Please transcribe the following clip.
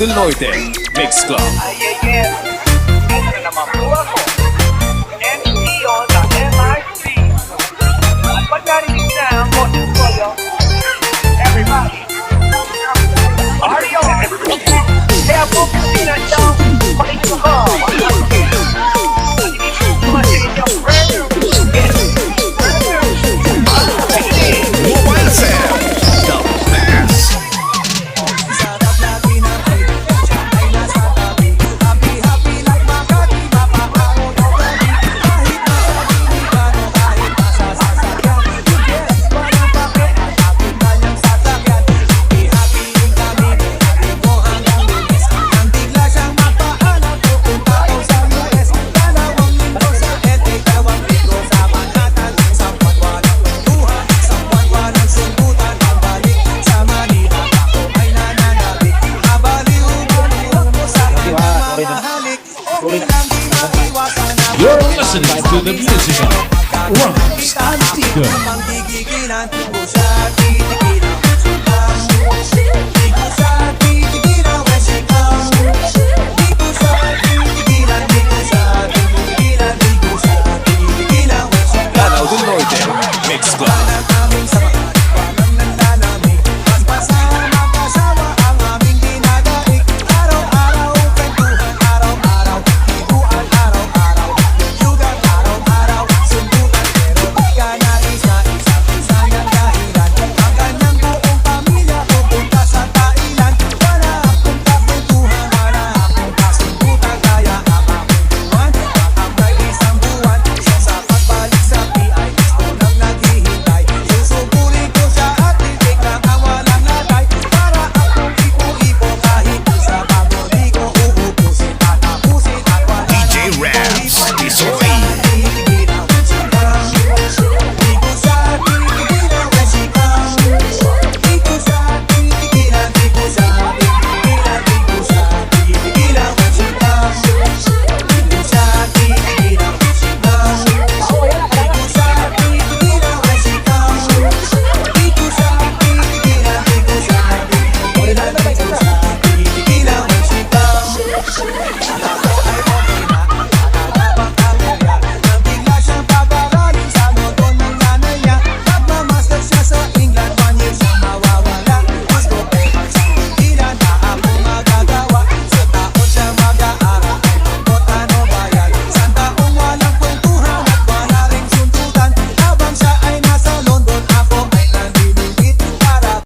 Del Norte Mix Club. Ay, yeah. Ito na naman po ako. MC on the MIC. At pag narinig na ang boses ko, yo, everybody, party on! Kaya po, pinandang pakinggan ko. At ibibigay ko sa inyo, brand new, yes, brand new. Mobile FM, the best. Sarap na tinapay, siya ay nasa tabi. Happy, happy like Makati, mapakamot o gabi. Kahit nasa ginigan o kahit nasa sasakyan, yes, walang pake at aking kanyang sasakyan. Happy, happy kami, linggo hanggang Lunes. Nang bigla siyang magpaalam, pupunta daw sa US. 2 linggo sa LA, 2 linggo sa Manhattan. 1 buwan walang kwentuhan, 1 buwan walang sundutan. Pagbalik sa Manila, ako ay nananabik. Nabaliw, baliw ako sa kanyang mga halik. Okay lang, di maiwasan na You're listening to the music of Rams Antigua. Panggigigilan ko siya titigilan.